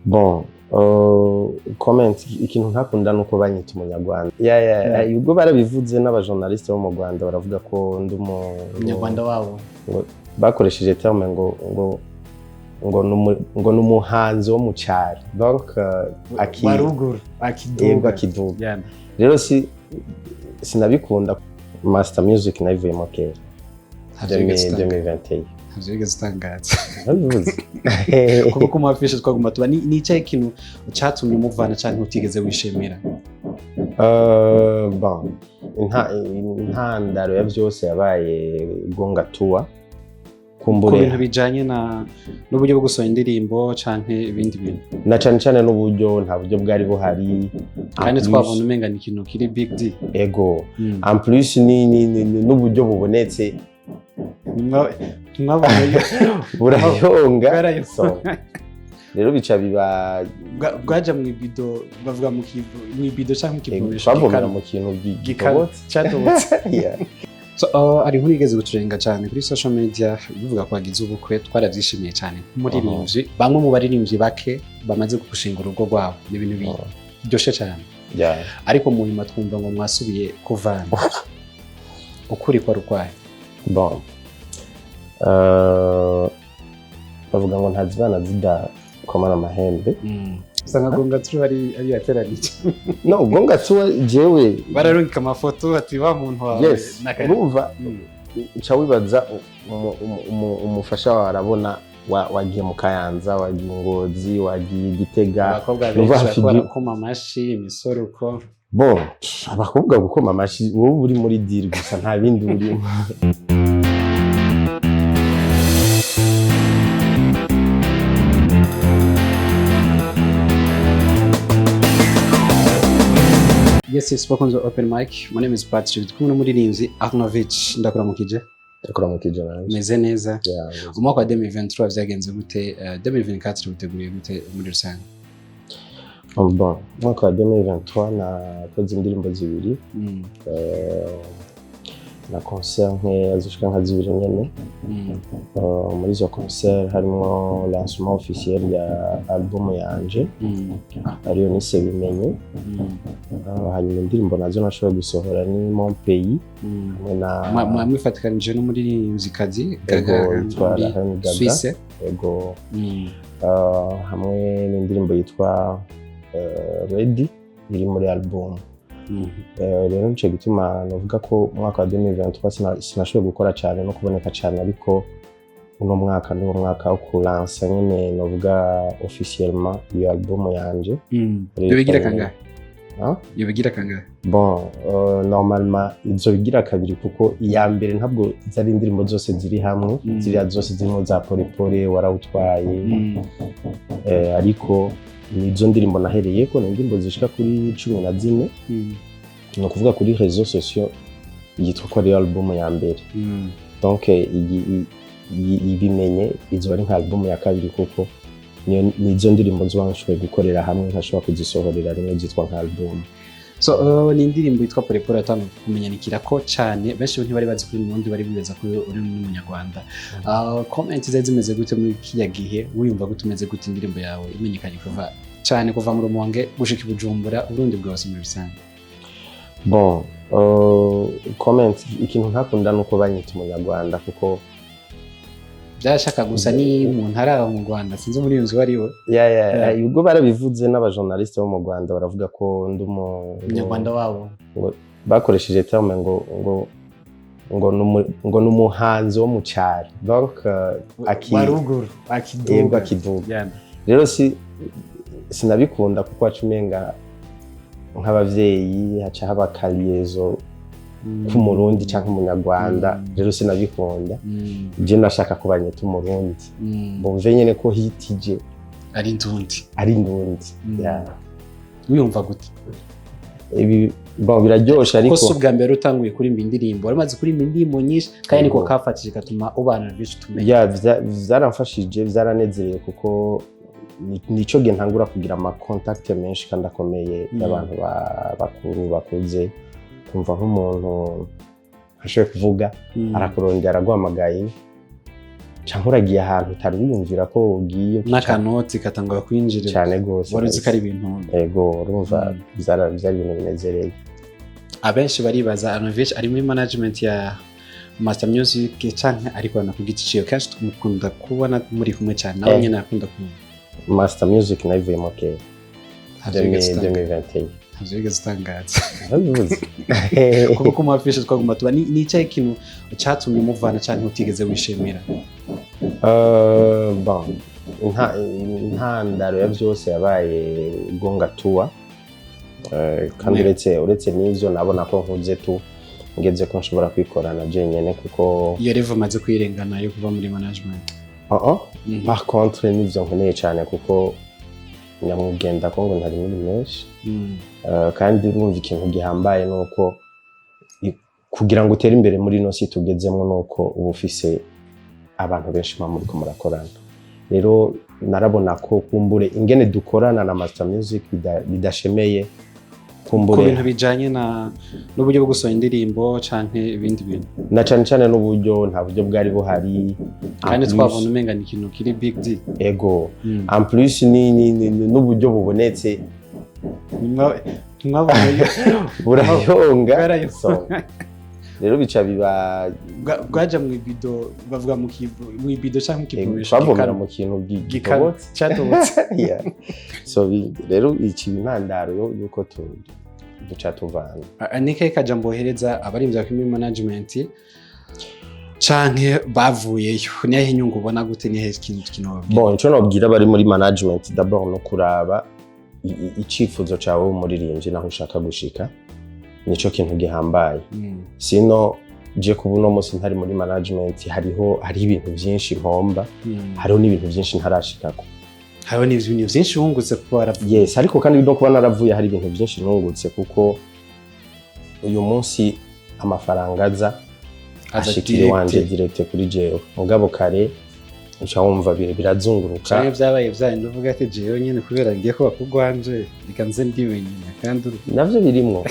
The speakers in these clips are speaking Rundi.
Bon, comment, ikintu ntakunda nuko banyita umunyarwanda. Yeah. Ubwo barabivuze n'abajournaliste bo mu Rwanda, baravuga ko ndi Umunyarwanda wabo. Ngo bakoresheje terme ngo numuhanzi wo mu cyaro, donc aki wa ruguru. Yego. Akiduga. Akiduga. Rero si sinabikunda. Master Music nayivuyemo kera. Ntavyo wigeze utanga. 2021. Ntavyo wigeze utangaza. Nabivuze. Kuko ku mafishe twaguma tuba ni icahe kintu catumye umuvana canke utigeze wishimira? Bon, intandaro ya byose yabaye Gonga Tour. Ku Kumbure bintu bijanye na n'uburyo bwo gusohora indirimbo canke ibindi bintu? Na cane cane n'uburyo, nta buryo bwari buhari. Kandi En plus- twabona umenga ni ikintu kiri big deal. Ego, en plus ni n'uburyo bubonetse Mwabonye burayonga. Bwarayonga. So, rero bica biba Bwaja mu ibido, bavuga mu ibido canke mu kivomesho. Twavomera mu kintu gikano gitobotse. Catobotse. Yeah. So, ari inkuru igeze guturenga cyane kuri social media bivuga ko wagize ubukwe. Twarabyishimiye cyane nk'umuririmbyi, bamwe mu baririmbyi bake bamaze gushinga urugo rwabo, ni ibintu biryoshe cyane. Ariko mu nyuma twumva ngo mwasubiye kuvana. Ukuri kwa rukwaye? Bon, bavuga ngo nta zibana zidakomana amahembe. Usanga Gonga Tour ari yateranije. No, Gonga Tour jewe Bararungika amafoto ati wa muntu wawe. Yes, urumva, uca wibaza umufasha wawe arabona wagiye mu Kayanza, wagiye Ngozi, wagiye Gitega. Abakobwa Nuva benshi hafi bariko barakoma amashi imisoruko. Bon, abakobwa gukoma amashi, wowe uri muri deal gusa, nta bindi urimo. Yes, bakunze open mic. My name is Patrick. Ndi kumwe n'umuririmbyi Arnovich. Ndakuramukije. Ndakuramukije nanje. Meze neza? Yeah. Umwaka wa 2023 vyagenze gute? 2024 witeguriye gute muri rusange? Oh, bon, umwaka wa 2023 nakoze indirimbo zibiri na concert nkeya zishika nka zibiri nyene. Muri izo concert harimo lancement officiel ya album yanje, ariyo nise Bimenye. Hanyuma indirimbo nazo nashoboye gusohora ni Mon Pays hamwe na Mwifatikanije n'umuririmvyikazi Ego, Gaga yitwa muri Rahel Gaga. Suisse. Ego. Hamwe n'indirimbo yitwa Ready iri muri album. Rero nico gituma novuga ko umwaka wa 2023 sinashoboye gukora cyane no kuboneka cyane, ariko uno mwaka ni mwaka wo kulansa nyene, novuga officiellement iyo album yanje. Yobigira kangahe? Ah? Yobigira kangahe? Bon, normalement izobigira kabiri, kuko iya mbere ntabwo zari indirimbo zose ziri hamwe. Ziriya zose zirimo za Porepore, Warawutwaye. Ariko nizo ndirimbo nahereyeko, ni indirimbo zishika kuri 14. Ni ukuvuga kuri réseaux sociaux yitwa ko ariyo album ya mbere. Donc iyi Ibimenye izoba ari nka album ya kabiri, kuko nizo ndirimbo nzoba nshoboye gukorera hamwe, nkashobora kuzisohorera rimwe, zitwa nka album. So ni indirimbo yitwa Porepore yatangiye kumenyanikira ko cyane, benshi ntibari bazi kuri Murundi, bari bibaza ko uri n'umunyarwanda. Comment zari zimeze gute muri kiriya gihe? Wiyumva gute, umeze gute indirimbo yawe imenyekanye kuva cyane, kuva mu Rumonge gushika i Bujumbura, Uburundi bwose muri rusange? Bon, comment, ikintu ntakunda nuko banyita umunyarwanda, kuko Byashaka gusa ni umuntu ari aho mu Rwanda, sinzi umuririmbyi uwo ari we. Yeah. Ubwo barabivuze n'abajournaliste bo mu Rwanda, baravuga ko ndi Umunyarwanda wabo. Bakoresheje terme ngo numuhanzi wo mu cyaro, donc aki wa ruguru. Yego. Akiduga. Akiduga. Rero si sinabikunda, kuko waca umenga nk'abavyeyi haca haba akaliyezo k'umurundi canke umunyarwanda. Rero sinabikunda. Je nashaka ko banyita umurundi, bumve nyene ko hitije ari ndundi. Ari ndundi. Yeah. Wiyumva gute? Ibi, bon, biraryoshe, ariko Ko si ubwa mbere utanguye kuririmba indirimbo, wari umaze kuririmba indirimbo nyinshi, kandi niko Yego. kafatije gatuma ubana na benshi tumenya. Ya, vyaramfashije, vyaranezereye, kuko nico gihe ntangura kugira ama contact menshi kandi akomeye y'abantu bakuru bakuze, kumva nk'umuntu ashoboye kuvuga, arakurondera, araguhamagaye. Canke uragiye ahantu utari wiyumvira ko ugiye. N'akanoti katangura kwinjira. Cane gose. Wari uzi ko ari ibintu. Ego, urumva, vyari ibintu binezereye. Abenshi baribaza, Arnovich ari muri management ya Master Music canke ariko ku giti ciwe? Kenshi tumukunda kubona muri kumwe cyane nawe. Nyene akunda kumwe. Master Music nayivuyemo kera. Ntavyo wigeze 2021. Ntavyo wigeze utangaza. Ntabivuze. Kuko ku mafishe twaguma tuba ni icahe ikintu catumye umuvana canke utigeze wishimira? Bon, intandaro ya byose yabaye Gonga Tour. Kandi uretse n'ivyo, nabona ko nkuze tu, ngeze ko nshobora kwikorana jenyene kuko Iyo level umaze kuyirengana yo kuva muri management? Uh -uh. Par contre, nivyo nkeneye cyane kuko nyamugenda ko ngo ntari muri menshi. Kandi urumva, ikintu gihambaye nuko kugira ngo utere imbere muri ino si tugezemo, nuko uba ufise abantu benshi muba muriko murakorana. Rero narabona ko kumbure ingene dukorana na Master Music bidashemeye. Ku Kumbure bintu bijanye na n'uburyo bwo gusohora indirimbo canke ibindi bintu? Na cane cane n'uburyo, nta buryo bwari buhari. Kandi En plus- twabona umenga ni ikintu kiri big deal. Ego, en plus ni n'uburyo bubonetse Mwabonye burayonga. Bwarayonga. So, rero bica biba Bwaja mu ibido, bavuga mu ibido canke mu kivomesho. Twavomera mu kintu gitobotse. Cyatobotse. Yeah. So rero iki intandaro yuko duca tuvana. Ni kahe kajambo wohereza abarimvyi bakiri muri management canke bavuyeyo? Niyahe inyungu ubona gute? Nihe kintu kinobabwira? Bon, ico nobwira abari muri management, d'abord no kuraba icifuzo cawe w'umuririmbyi naho ushaka gushika, nico kintu gihambaye. Sino je kuba uno munsi ntari muri management, hariho ibintu byinshi mpomba, hariho n'ibintu byinshi ntarashikako. Hariho n'ibintu vyinshi wungutse kuba waravuye. Yes, ariko kandi no kuba naravuye hari ibintu byinshi nungutse, kuko uyu munsi amafaranga aza Aza ashikira direct. iwanje direct kuri jewe, mugabo kare uca wumva birazunguruka. Canke vyabaye vyandi uvuga ati: "Jewe nyene kubera ngiye kubaka urwanje, reka nze ndi wenyine", kandi Navyo birimwo.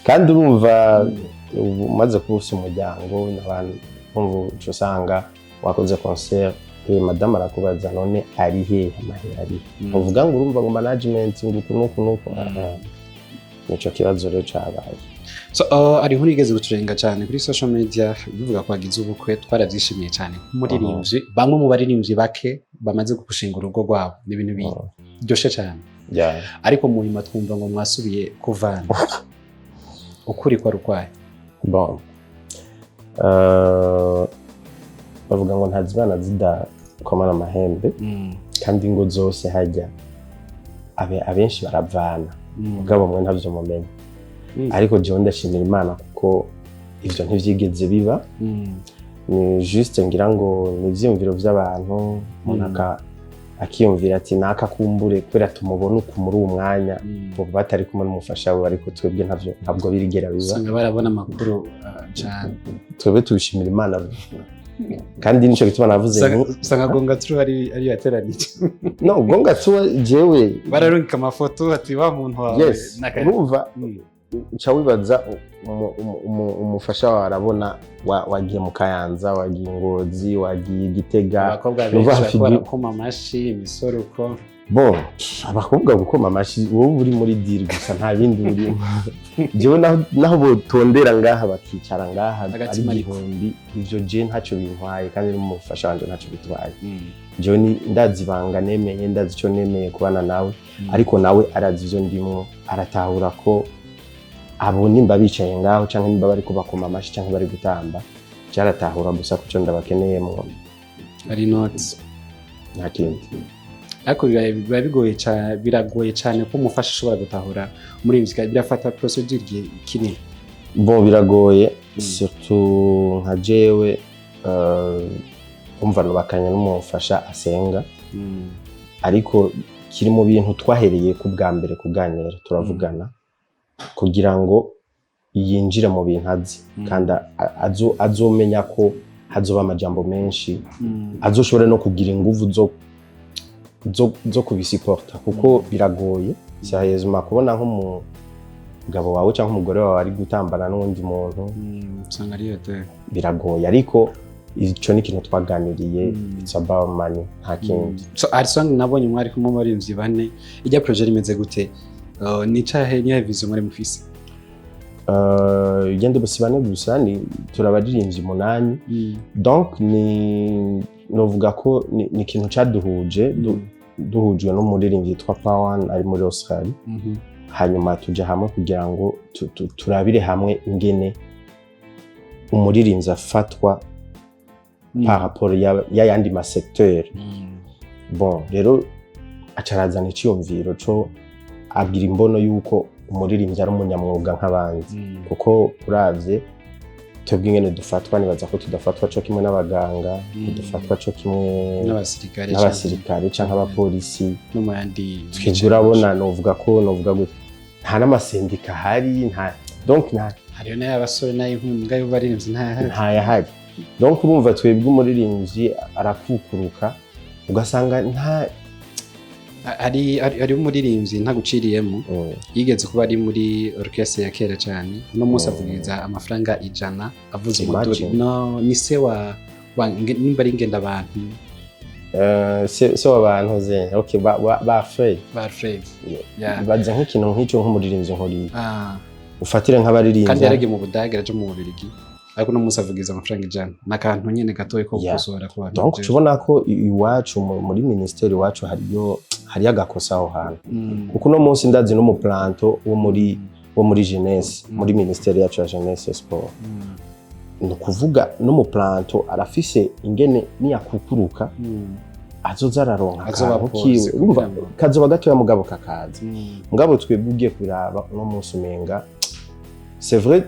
Kandi urumva, ubu umaze kuba ufise umuryango n'abantu, urumva uca usanga wakoze concert, madamu arakubaza: "None ari hehe amahera? Ari he?" Uvuga ngo urumva ngo management, ngo uku nuku nuku. Ah, ah. Nico kibazo rero cabaye. So, ari inkuru igeze guturenga cyane kuri social media bivuga ko wagize ubukwe. Twarabyishimiye cyane nk'umuririmbyi, bamwe mu baririmbyi bake bamaze gushinga urugo rwabo. Ni ibintu biryoshe cyane. Ariko mu nyuma twumva ngo mwasubiye kuvana. Ukuri kwa rukwaye? Bon, bavuga ngo nta zibana zidakomana amahembe, kandi ingo zose hajya abenshi baravana, mugabo mwe ntavyo mumenya. Ariko jewe ndashimira Imana kuko ivyo ntivyigeze biba. Ni juste ngira ngo ni ivyiyumviro vy'abantu, umuntu akiyumvira ati naka kumbure kubera tumubona uku muri uwo mwanya, bo batari kumwe n'umufasha we. Ariko twebwe ntavyo, ntabwo birigera biba. Usanga barabona amakuru cyane. Twebwe tubishimira Imana, kandi nico gituma navuze nti Usanga Gonga Tour ari yateranije. No, Gonga Tour jewe Bararungika amafoto ati: "Wa muntu wawe." Yes. Urumva, uca wibaza umufasha wawe arabona wagiye mu Kayanza, wagiye i Ngozi, wagiye i Gitega. Abakobwa Numva benshi hafi bariko barakoma amashi imisoruko. Bon, abakobwa gukoma amashi, wowe uri muri deal gusa, nta bindi urimo. Jewe naho botondera ngaha, bakicara ngaha ari Agatima ariko. 1000, ivyo je ntacyo bintwaye, kandi n'umufasha wanje ntacyo bitwaye. Jewe ndazi ibanga nemeye, ndazi ico nemeye kubana nawe, ariko nawe arazi ivyo ndimwo, aratahura ko abo nimba bicaye ngaho canke nimba bariko bakoma amashi canke bari gutamba, je aratahura gusa kuco ndabakeneyemwo. Ari noti. Nta kindi. Ariko biba bigoye cyane, biragoye cyane ko umufasha ashobora gutahura muri muzika, birafata procedure igihe kinini. Bon, biragoye, surtout nka jewe, umva, nubakanye n'umufasha asenga, ariko kiri mu bintu twahereye ku bwa mbere kuganira, turavugana kugira ngo yinjire mu bintu azi, kandi azomenya ko hazoba amajambo menshi, azoshobora no kugira inguvu zo kubisiporta, kuko biragoye sérieusement kubona nk'umugabo wawe cyangwa umugore wawe ari gutambana n'uwundi muntu. Usanga ari yo te. Biragoye, ariko Ico ni ikintu twaganiriye. It's about money, nta kindi. So hari song nabonye mwari kumwe abaririmbyi bane. Ijya projet rimeze gute? Ni cahe, niyahe vision mwari mufise? Igende si bane gusa, ni turabaririmbyi umunani. Donc ni novuga ko ni ikintu caduhuje, duhujwe n'umuririmbyi yitwa Pawan ari muri Australia. Hanyuma tuja hamwe kugira ngo turabire hamwe ingene umuririmbyi afatwa par rapport y'ayandi ma secteur. Bon, rero acarazana iciyumviro co agira imbono y'uko umuririmbyi ari umunyamwuga nk'abandi, kuko uravye twebwe ingene dufatwa, nibaza ko tudafatwa co kimwe n'abaganga, tudafatwa co kimwe n'abasirikare, n'abasirikare canke abapolisi. No mu yandi. Twebwe urabona, novuga ko, novuga gute, nta n'amasendika ahari, nta, donc nta Hariyo n'ay'abasore n'ay'inkumi, mbwa y'abaririmbyi ntayahari. Ntayahari. Donc urumva twebwe umuririmbyi arakukuruka ugasanga nta Hari umuririmbyi ntaguciriyemo, yigeze kuba ari muri orchestre ya kera cyane, uno munsi avugiriza amafaranga 100 avuza umuduri. Imagine. No ni se wa nimba ari ngenda abantu. Se w'abantu ze, okay, ba Fred. Ba Alfred. Yeah. Yeah. Baza nk'ikintu nk'icyo, nk'umuririmbyi nkuriya, ufatire nk'abaririmbyi. Kandi yaragiye mu Budage, araja mu Bubirigi, ariko uno munsi avugiriza amafaranga 100. Ni akantu nyene gatoyi ko gukosora ku bantu. Donc tubona ko iwacu muri ministeri iwacu hariyo agakosa aho hantu, kuko uno munsi ndazi n'umu planton wo muri jeunesse, muri ministeri yacu ya jeunesse et sport. Ni ukuvuga n'umu planton arafise ingene niyakukuruka azoza araronka Azoba akantu pose kiwe. Urumva, kugira ngo- kazoba gatoya mugabo kakaza. Mugabo twebwe ugiye kubiraba uno munsi, umenga c'est vrai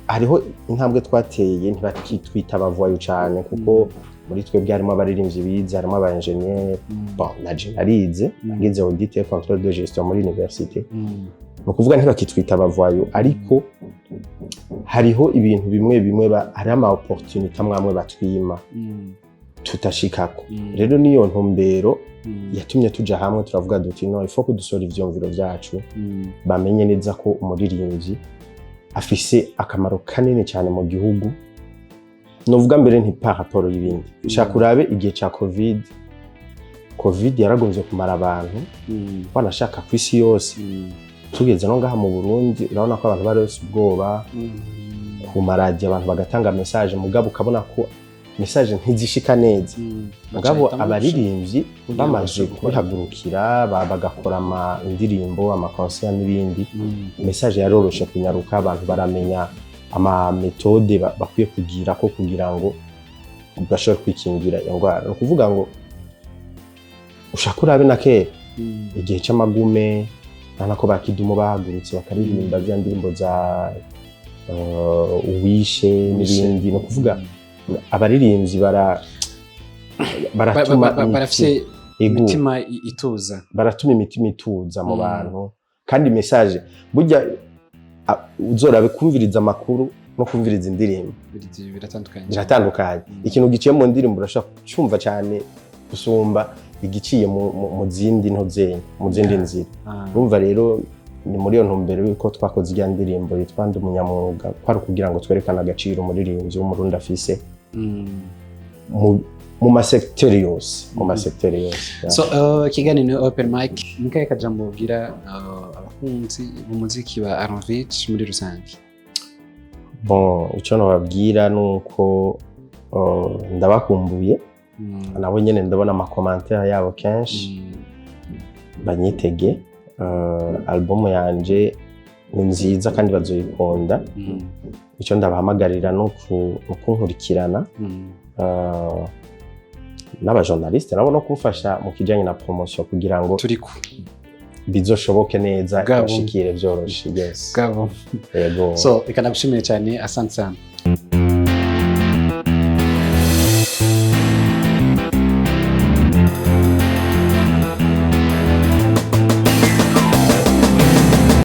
hariho intambwe twateye, ntibakitwita aba voyou cane, kuko muri twebwe harimo abaririmbyi bize, harimo aba ingénieur. Bon, naje narize, nagize audit et contrôle de gestion muri université. Ni ukuvuga ntibakitwita aba voyou, ariko hariho ibintu bimwe bimwe, hariho ama opportunité amwe amwe batwima tutashikako. Rero niyo ntumbero yatumye tuja hamwe, turavuga duti: "No, il faut ko dusora ivyumviro vyacu, bamenye neza ko umuririmbyi afise akamaro kanini cyane mu gihugu." Novuga mbere nti par rapport y'ibindi, shaka urabe igihe ca Covid. Covid yaragomvye kumara abantu, wanashaka ku isi yose. Tugeze no ngaha mu Burundi, urabona ko abantu bari bafise ubwoba. Ku maradiyo abantu bagatanga message, mugabo ukabona ko message ntizishika neza. Mugabo abaririmbyi kugira ngo bamaze bashobore gukora. kubihagurukira, bagakora ama indirimbo, ama concert n'ibindi, message yaroroshe kunyaruka, abantu baramenya ama méthode bakwiye kugira ko kugira ngo bashobore kwikingira iyo ndwara. Ni ukuvuga ngo ushaka urabe na kera igihe c'amagume, urabona ko ba Kidumu bahagurutse bakaririmba zya ndirimbo za uwishe n'ibindi. Ni ukuvuga abaririmbyi baratuma barafise Ego. imitima ituza. Baratuma imitima ituza mu bantu, kandi message burya uzorabe kumviriza amakuru no kumviriza indirimbo biratandukanye. Biratandukanye. Ikintu giciye mu ndirimbo urashobora kucyumva cyane gusumba igiciye mu zindi ntozenya, mu zindi nzira. Urumva rero ni muri iyo ntumbero yuko twakoze ijya ndirimbo yitwa Ndi Umunyamwuga, kwari ukugira ngo twerekane agaciro umuririmbyi w'Umurundi afise mu ma secteur yose, mu ma secteur yose. Yeah. So ikiganiro ni open mic. Ni kahe kajambo ubwira abakunzi b'umuziki wa Aronvich muri rusange? Bon, icyo nababwira ni uko ndabakumbuye. Nabo nyene ndabona ama commentaire yabo kenshi. Banyitege, album yanje ni nziza kandi bazoyikunda. Icyo ndabahamagarira ni ukunkurikirana, n'aba journaliste nabo no kumfasha mu kijanye na promotion kugira ngo Turi ku bizoshoboke neza, Bwabo. bashikire vyoroshe, yes. Bwabo. Yego. So reka nagushimire cyane, asante sana.